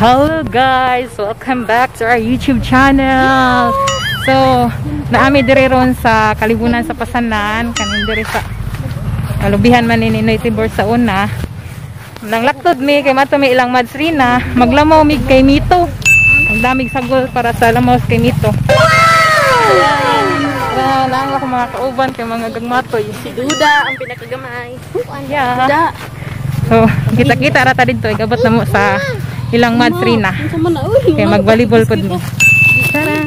Hello guys! Welcome back to our YouTube channel! So, naami diri ron sa kalibunan sa Pasanan, kanin diri sa kalubihan man ni Ninoy Tibor sa una. Nang laktod mi kay mato mi ilang madsrina, maglamaw mi kay Mito. Ang daming sagol para sa lamaw kay Mito. Wow! Naang ako mga kauban kay mga gagmatoy. Si Duda ang pinakagamay. Yeah. Duda. So, kita-kita ra ta didto, igabot na mo sa ilang madsrina. Kay mag-volleyball pod mi. Tara.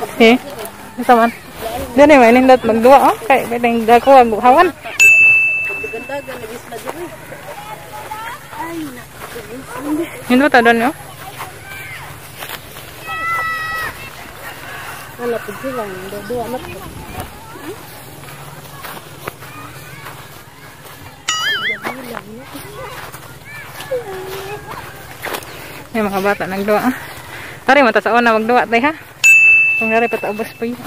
Okay. Ito man. Dili man nindot magduwa oh. Kay beteng dako ang hawan. Nindot ta don oh. Wala pud sila duwa na. May mga bata nagduwa. Tari mata sa una magduwa tay ha. Kung nari pataubos po yun.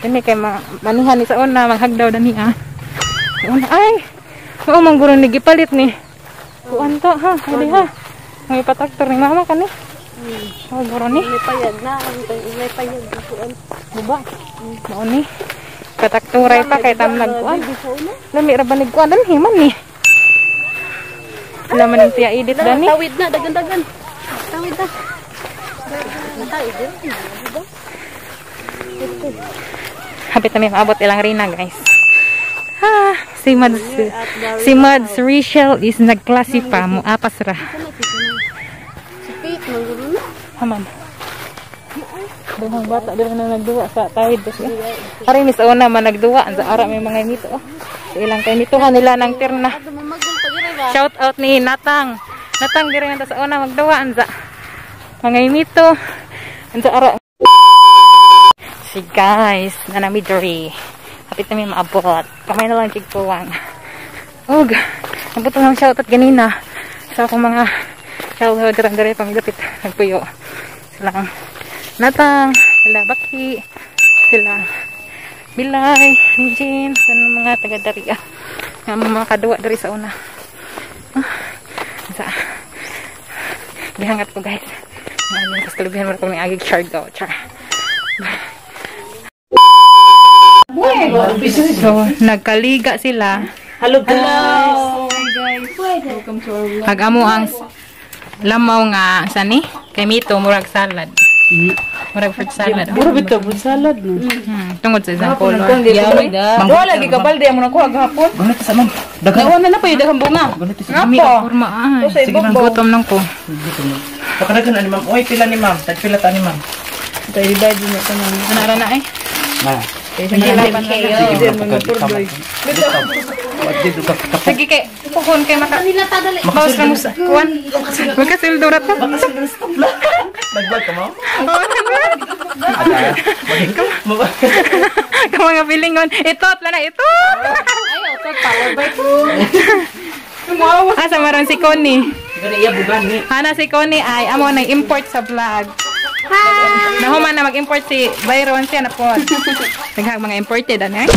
Dini kay manihan ni sa una maghagdaw dani ah. Una ay. Mao man guro ni gipalit ni. Kuan to ha, ali ha. May pataktor ni mama kani. Oh guro ni. May payag na, may payag kuan. Buba. Mao ni. Patakturay pa kay tamlag kuan. Lami ra banig kuan dani man ni. Wala man ang tiya edit dani. Tawid na dagan-dagan. Tawid na. Tawid din. Hapit na may maabot ilang rina guys. Ha, si Mads Rachel is nagklase pa mo apas ra. Haman. Duhang bata diri na nagduwa sa tawid kasi. Ari mis una man nagduwa sa ara may mga mito oh. Sa ilang kay mituhan nila ng tirna. Shout out ni Natang. Natang diri na sa una magduwa anza. Mga mito. Anza ara. Si guys, nanami diri. Hapit na may maabot. Kamay na lang kigpuwang. Ug, nabutong ang shoutout ganina sa akong mga childhood diri pamigapit nagpuyo. Silang Natang, sila Baki, sila Bilay, Jane, kanang mga taga dari ah. Nga mga kaduwa diri sa una. Sa gihangat ko guys. Ngayon kas kalubihan mo kung ni agig chargo, char. So, nagkaliga sila. Hello guys. Hi guys. Welcome to our vlog. Pag amo ang lamaw nga sani kay Mito murag salad. Murag fruit salad. Murag bitaw fruit salad no. Tungod sa isang color. Yummy da. Wala lagi kabalde amo nakuha gahapon. Ganito sa ma'am. Dawa na na pa daghang bunga. Kami kurma ah. Sige nang gutom nang ko. Pakadagan ani ma'am. Oy pila ni ma'am. Tag pila ta ni ma'am. Tay divide na tanan. Ana ra na eh. Na. Sige kay puhon kay maka. Bawas na mo sa kuan. Makasildo ra ta. Nag-vlog ka ma'am? Ka mga pilingon. Itot la na itot. Ay, otot power bike. Asa maron si Connie? Gani iya bugan ni. Ana si Connie ay amo nang import sa vlog. Hi. Nahuman na mag-import si Byron siya na po. Daghang mga imported ano eh?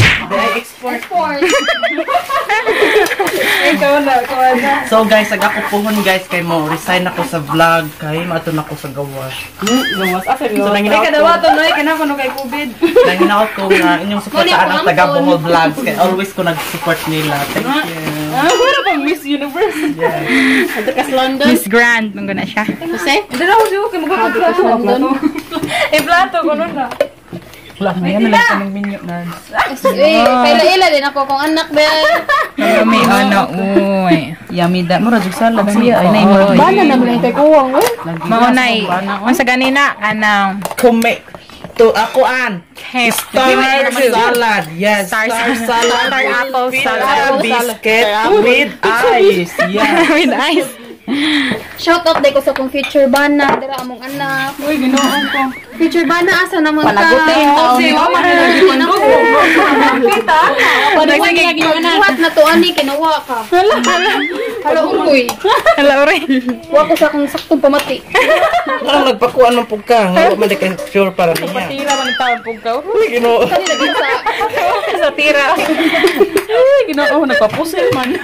Export. Ikaw na, ikaw na. So guys, ag ako puhon guys kay mo resign ako sa vlog kay maato na ako sa gawas. Gawas asa So gawas. Ay kadawa to noy kana kuno kay COVID. Nanginaot ko nga inyong suportahan ang taga Bohol Vlogs kay always ko nag-support nila. Thank you. Ah, wala pang Miss Universe. Yes. Adto London. Miss Grand manggo na siya. Jose? Dala ko siya kay magpaplato. Eh plato kuno na. Wala na yan lang sa minyo nerds. Eh, kaila-ila din ako kong anak ba. Yummy ano uy. Yummy da mo ra jud salad siya ay nay. Bana na man kay kuwang oy. Mao nay. Unsa ganina kanang Kume to ako an. Star Star salad. Yes, Star star, salad. Star apple salad. Biscuit with ice. Yes. With ice. Shout out day ko sa akong future bana dira among anak. Uy, Ginoo ko. Future ba na asa naman ka? Panagutin. Kita. Buhat na to ani kinuha ka. Hala. Hala uroy. Hala uroy. Wa ko sa akong saktong pamati. Parang nagpakuan man pug ka. Nga man kay sure para niya. Patira man taon pug ka. Uy, Ginoo. Sa tira. Ay, Ginoo nagpapusil man.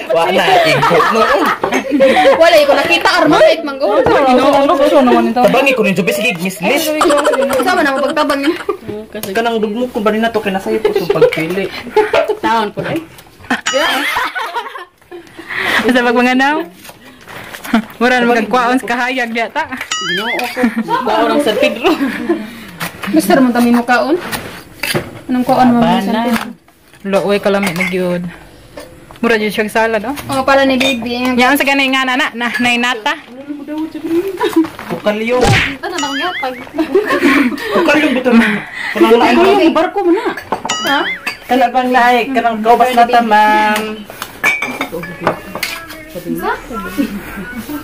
Wa na igo no. Wala ko nakita armate man go. Ginoo no kuso naman ito. Tabangi ko nin jubi sige mislis. Sama na mo pagtabang niya. Kanang dugmok ko ba ni nato kay nasayo ko sa pagpili. Taon po eh. Sa pagmanganaw. Mura na magkwaon sa kahayag diya ta. Ginoo ko. Baon ang San Pedro. Mister mo tami mo kaon. Anong kaon mo San Pedro? Looy kalami na gyud. Mura jud siya salad oh. Oh, pala ni baby. Yan sa ganay nga na na nainata. Kukalyo. Ano na akong gatag? Kukalyo bitaw. Kanang lain Ay, barko mo na. Ha? Kana bang naay kanang kaubas na ta, ma'am.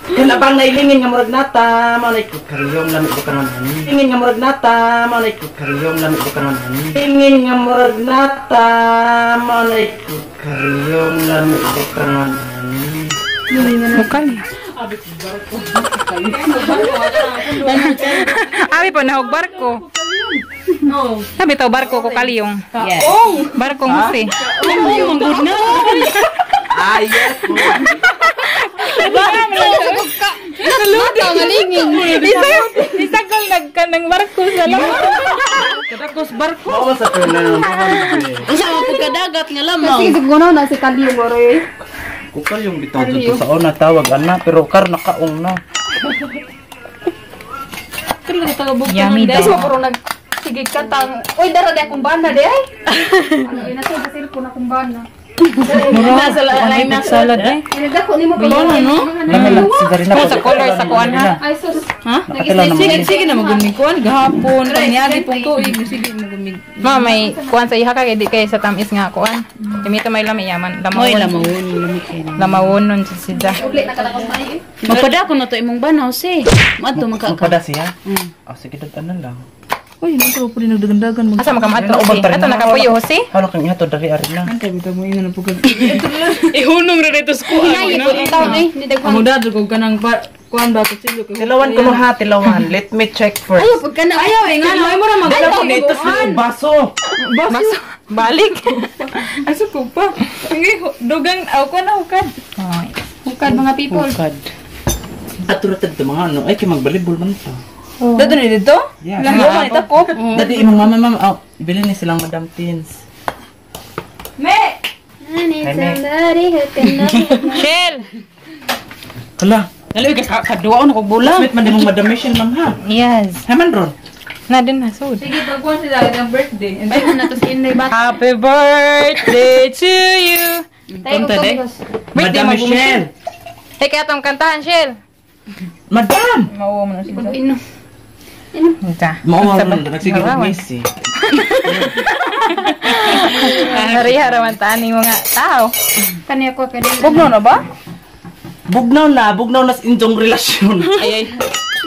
Kana bang nailingin nga murag nata, mao nay kukalyong lami ko kanon hani. Lingin nga murag nata, mao nay kukalyong lami ko kanon hani. Lingin nga murag nata, mao nay kukalyong lami ko kanon hani. Bukal. Abi po nahog barko. Sabi to barko ko kaliyong. Yes. Barkong Jose. Oh, manggod na. Ah, yes. Nata malingin. Isa kong nagkanang barko sa lang. Kadakos barko. Mao sa tunan. Unsa man pud kadagat nga lamang. Sige siguro na si Kalyo boroy. Kukalyong bitaw dito sa una tawag ana pero kar nakaong na. Yummy Guys, daw. wa puro nag sige katang. Oy, dara di akong bana di ay. Ano ina to sa cellphone akong bana. Mura. Lain na salad eh. Inagdako nimo pa no? Lami lang si Darina. Kung sa color sa kuan ha. Ay sus. Ha? Nakatila naman. Sige, sige na magumig kuan gahapon kanyagi pong tuig sige magumig. Ma may kuan sa iha ka kay di kay sa tamis nga kuan. Kimita may lami yaman. Moy Lamawon. lamawon lami kay. Lamawon nun sida. Uli na kadakos na eh. Magpadako na to imong banaw si. Maadto man ka. Magpada siya? Ah, sige, dad, ano lang. Uy, nang ko pud nagdagandagan mag. Asa man ka maadto Jose? Ato nakapuyo Jose? Halo kang iha to dari ari na. Kay bitaw mo ina na pud. Ihunong ra dito sa kuan. Hinayi po yung taon eh. Hindi daghan. Amo dadto kog kanang kuan ba kutsilyo kay. Tilawan ko no ha, tilawan. Let me check first. Ayaw pag kana. Ayaw eh nga no, ay mo ra Alam ko dito sa baso. Baso. Balik. Asa ko pa. Ngay dugang aw ko na hukad. Oh, Hukad mga people. Hukad. Ato ra tad mga ano, ay kay magbalibol man to. Dadto ni dito? Yeah. Lang man ita ko. Dadi imong mama ma'am, oh, ibili ni silang Madam Tins. Me. I need somebody who can love me. Shell. Hala, Dali ka kaduwa na kog bola. sweet man di mong Madam Michelle ma'am ha. Yes. Haman ron. Na din na sud. Sige pagkuan sila ang birthday. Ay, na to si Inday Bat. Happy birthday to you. Tayo ko tubigos. Birthday Madam mo Michelle. Hey, kaya tong kantahan, Shell. Madam. Mauwa mo na siya. Ino. Ita. Mao man nagsige og Missy. Nariha raman taan ni mga tao. Kaniya ko kay Bugnaw na ba? Bugnaw na sa inyong relasyon. Ay ay.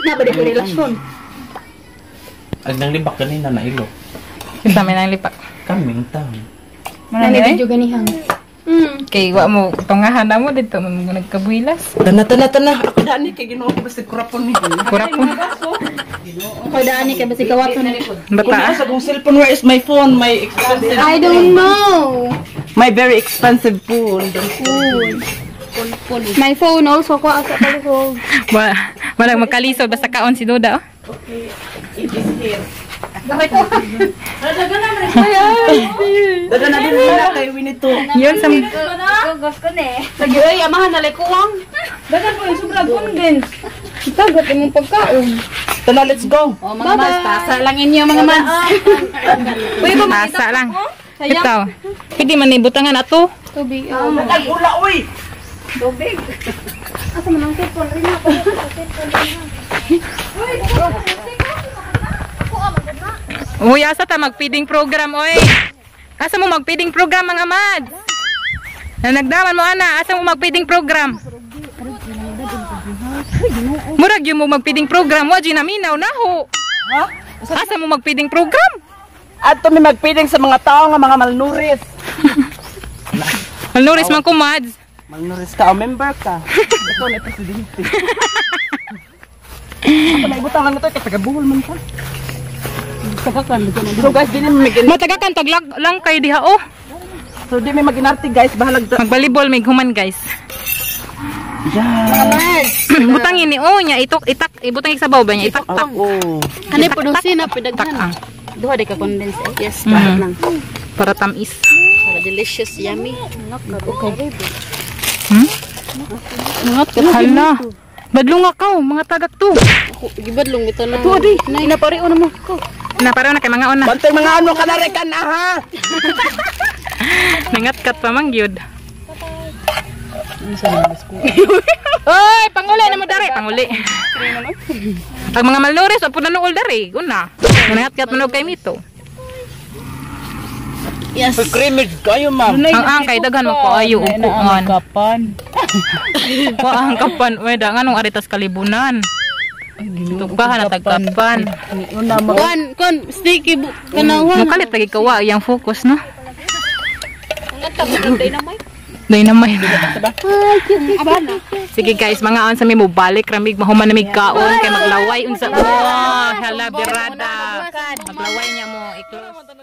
Na ba di ko relasyon? Ag nang libak kanina na ilo. Kita may nang lipak. Kaming taon. Na ni video ganihang. Kay wa mo tungahan na mo dito mo nagkabuilas. Tana tana tana. Ako dani kay Ginoo ko basta kurapon ni. Kurapon. Ko daan ni kay basi kawaton ni. Kung Bata. nasa kong cellphone, where is my phone? My expensive. I don't know. My very expensive phone. My phone also ko asa palihog. Wa wala magkalisod basta kaon si Duda. Oh. Dada na din nila kay we need to. Yun sa Lagi oy amahan na lekuwang. Dagan po yung sobrang condense. Tagot imong pagkaon. Tana, let's go. Oh, mga mads, tasa lang inyo mga mads. Uy, tasa lang. Ito. Pwede man ibutangan ato. Tubig. Oh. Nagula uy. Asa man ang cellphone rin ako. Uy, asa ta mag-feeding program oy. Asa mo mag-feeding program mga mads? Na nagdaman mo ana, asa mo mag-feeding program? Murag yun mo mag-feeding program, wa jud naminaw naho. Ha? Asa mo magpiding program? Adto mi magpiling sa mga tao nga mga malnuris. Malnuris man ko, Mads. Malnuris ka o member ka. Ikaw na presidente. Ako na ibutang lang ito kay taga Bohol man ka. So guys, dili mi mag Matagakan taglag lang kay diha oh. So di mi maginarte guys, bahalag ta. Magbalibol mig human guys. Yeah. Butang ini oh nya itok itak ibutang sabaw ba nya itak tak. Oh. Kani produce na Tak pidaghan. ah. Duha di ka condense. Eh. Yes, dapat lang. Para tamis. Para delicious, yummy. Okay. Hmm? Hala. Badlong ka oh, mga tagak to. Ako, gibadlong ito na. Tuwa di. Inapareho na mo. Ko. Na pareho na kay mga una. Bantay mga ano ka na rekan aha. Nangatkat pa man gyud. Oy, panguli na mo dare, panguli. Ang mga malnourished, apo na nuol dare, una. Nangatkat man og kay mito. Yes. Creamy kayo ma'am. Ang ang kay daghan man kaayo og kuan. Kapan. Wa ang kapan, we da nganong aritas kalibunan. Tugahan na tagkapan. Una mo. Kuan, kuan, sticky bu kanawan. Mukalit lagi kawa iyang focus no. Dynamite. Sige guys, mga on sa mi mo balik ramig mahuman na mig kaon kay maglaway unsa. Oh, hala birada. Maglaway niya mo i-close.